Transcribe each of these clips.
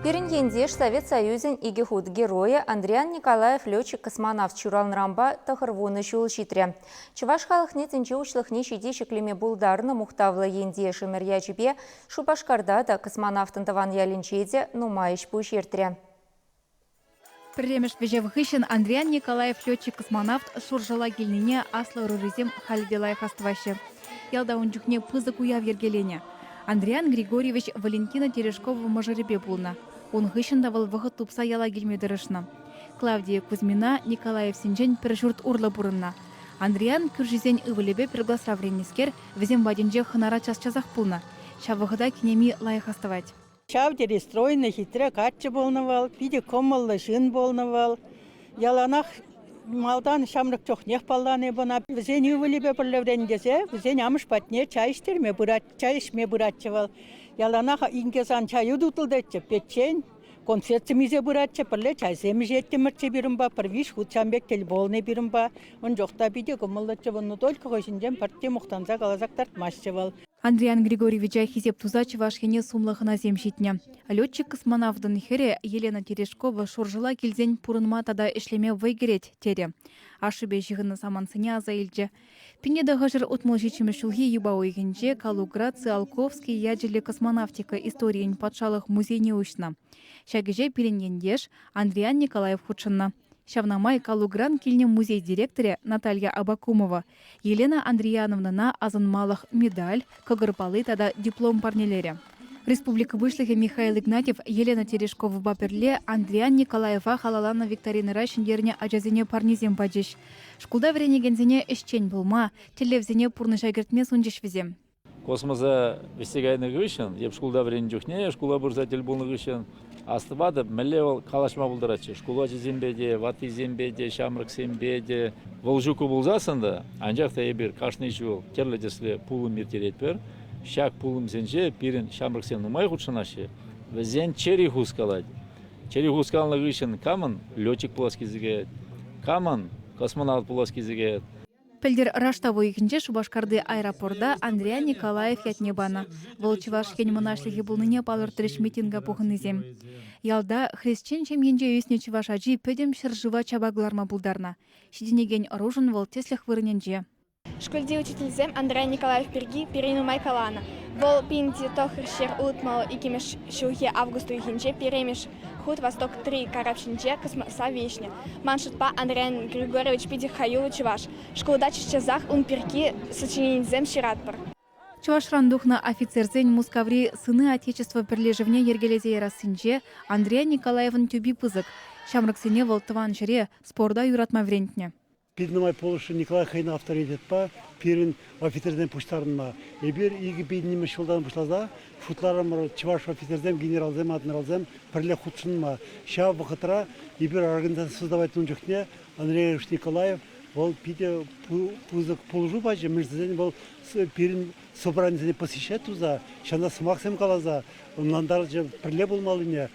Пирӗн ентеш Совет Союзӗн икӗ хут геройӗ Андриян Николаев летчик-космонавт ҫуралнӑранпа 90 ҫул ҫитрӗ. Чӑваш халӑхне тӗнче уҫлӑхне ҫити ҫӗклеме пултарнӑ мухтавлӑ ентешӗмӗр ячӗпе Шупашкарта та, космонавтӑн тӑван ялӗнче те нумай ӗҫ-пуҫ иртрӗ. Пӗрремӗш вӗҫев хыҫҫӑн Андриян Николаев летчик-космонавт Шуршӑла килнине аслӑ ӑрурисем халӗ те лайӑх астӑваҫҫӗ. Ялта ун чухне пысӑк уяв йӗркеленӗ. Андриян Григорьевич Валентина Терешкова мӑшӑрӗпе пулнӑ. Ун хыҫҫӑн та вӑл вӑхӑт тупса яла килме тӑрӑшнӑ. Клавдия Кузьмина Николаевсенчен пӗр ҫурт урлӑ пурӑннӑ. Андриян кӳршисен ывӑлӗпе пӗр класра вӗреннӗскер вӗсем патӗнче хӑнара час-часах пулнӑ. Ҫав вӑхӑта кинеми лайӑх астӑвать. Ҫав тери стройнӑй, хитре каччӑ пулнӑ вӑл, питӗ кӑмӑллӑ ҫын пулнӑ вӑл. Яланах малтан ҫамрӑк чухнех палланӑ эп ӑна. Вӗсен ывӑлӗпе пӗрле вӗреннӗ тесе вӗсен амӑш патне чай ӗҫтерме пырать, чай ӗҫме пыратчӗ вӑл. Яланах инке сан чаю тутлӑ печчен, конфетсем илсе пыратчӗ, пӗрле чайсем ӗҫеттӗмӗрччӗ эпир унпа, пӗр виҫ хут ҫавӑн пек тӗл пулнӑ эпир унпа. Ун чух та питӗ кӑмӑллӑччӗ вӑл, но только хӑй ҫинчен пӗртте мухтанса каласа кӑтартмастчӗ вӑл. Андриян Григорьевича хисеп туса Чӑваш Ене сумлӑ хӑнасем ҫитнӗ. Летчик-космонавтӑн хӗрӗ Елена Терешкова Шуршӑла килсен пурӑнма тата ӗҫлеме вӑй кӗрет, терӗ. Ашшӗпе ҫыхӑннӑ самантсене аса илчӗ. 1967 ҫулхи юпа уйӑхӗнче Калугра Циолковский ячӗллӗ космонавтика историйӗн патшалӑх музейне уҫнӑ. Ҫак ӗҫе пирӗн ентеш Андриян Николаев хутшӑннӑ. Ҫавна май Калугран килнӗ музей директорӗ Наталья Абакумова Елена Андрияновнӑна асӑнмалӑх медаль, кӑкӑр палли тата диплом парнелерӗ. Республика Пуҫлӑхӗ Михаил Игнатьев Елена Терешковӑпа пӗрле Андриян Николаева халалланӑ викторинӑра ҫӗнтернӗ ачасене парнесем пачӗҫ. Шкулта вӗренекенсене ӗҫчен пулма, тӗллевсене пурнӑҫа кӗртме сунчӗҫ вӗсем. Космоса вӗҫсе кайнӑ хыҫҫӑн, эп шкулта вӗреннӗ чухне шкула пырса тӗл пулнӑ хыҫҫӑн астӑватӑп, мӗнле вӑл калаҫма пултаратчӗ. Шкул ачисемпе те, ваттисемпе те, ҫамрӑксемпе те. Вӑл ҫуккӑ пулсассӑн та, анчах та эпир кашни ҫул тӗрлӗ тӗслӗ пулӑм ирттеретпӗр. Ҫак пулӑмсенче пирӗн ҫамрӑксем нумай хутшӑнаҫҫӗ. Вӗсен чӗри хускалать. Чӗри хускалнӑ хыҫҫӑн камӑн летчик пулас килсе каять, камӑн космонавт пулас килсе каять. Пӗлтӗр раштав уйӑхӗнче Шупашкарти аэропорта Андриян Николаев ятне панӑ. Вӑл Чӑваш Ен мӑнаҫлӑхӗ пулнине палӑртрӗҫ митинга пухӑннисем. Ялта хресчен ҫемйинче ӳснӗ чӑваш ачи пӗтӗм ҫӗршыва чапа кӑларма пултарнӑ. Ҫитӗнекен ӑрушӑн вӑл тӗслӗх вырӑнӗнче. Шкулти учительсем Андрей Николаев пирки пире нумай каланӑ. Вӑл 1962 ҫулхи август уйӑхӗнче пӗрремӗш хут «Восток-3» карап ҫинче космоса вӗҫнӗ. Ман шутпа, Андрей Григорьевич питӗ хӑюллӑ чӑваш. Шкулта час-часах ун пирки сочиненисем ҫыратпӑр. Чӑвашран тухнӑ офицерсен Мускаври Сыны Отечества пӗрлешӗвне йӗркелесе ярассинче Андриян Николаевӑн тӳпи пысӑк. Ҫамрӑксене вӑл тӑван ҫӗре, спорта юратма вӗрентнӗ. Пит нумай пулӑшрӗ Николай хӑйӗн авторитетпа пирӗн офицерсем пуҫтарӑнма. Эпир 2000 ҫултан пуҫласа шутларӑмӑр чӑваш офицерсем, генералсем, адмиралсем пӗрле хутшӑнма. Ҫав вӑхӑтра эпир организаци создавать тунӑ чухне Андрей Ильич Николаев вӑл питӗ пысӑк пулӑшу пачӗ, мӗншӗн тесен вӑл пирӗн собранисене посещать туса, ҫавна сӑмахсем каласа ӑнлантарчӗ пӗрле пулмаллине.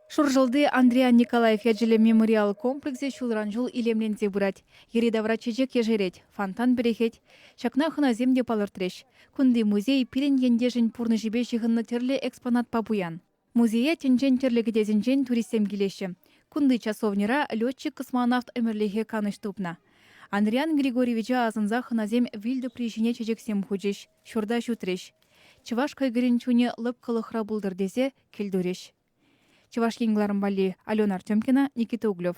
Шуршӑлти Андриян Николаев ячӗллӗ мемориал комплексӗ ҫулран-ҫул илемленсе пырать. Йӗри-тавра чечек ешерет, фонтан пӗрӗхет. Ҫакна хӑнасем те палӑртрӗҫ. Кунти музей пирӗн ентешӗн пурнӑҫӗпе ҫыхӑннӑ тӗрлӗ экспонатпа пуян. Музее тӗнчен тӗрлӗ кӗтесӗнчен туристсем килеҫҫӗ. Кунти часовньӑра летчик-космонавт ӗмӗрлӗхе канӑҫ тупнӑ. Андриян Григорьевича асӑнса хӑнасем вил тӑпри ҫине чечексем хучӗҫ, ҫурта ҫутрӗҫ. Чӑваш кӑйкӑрӗн чунӗ лӑпкӑлӑхра пултӑр тесе кӗлтурӗҫ. Чӑваш Ен кӑларӑм валли Алена Артемкина, Никита Углев.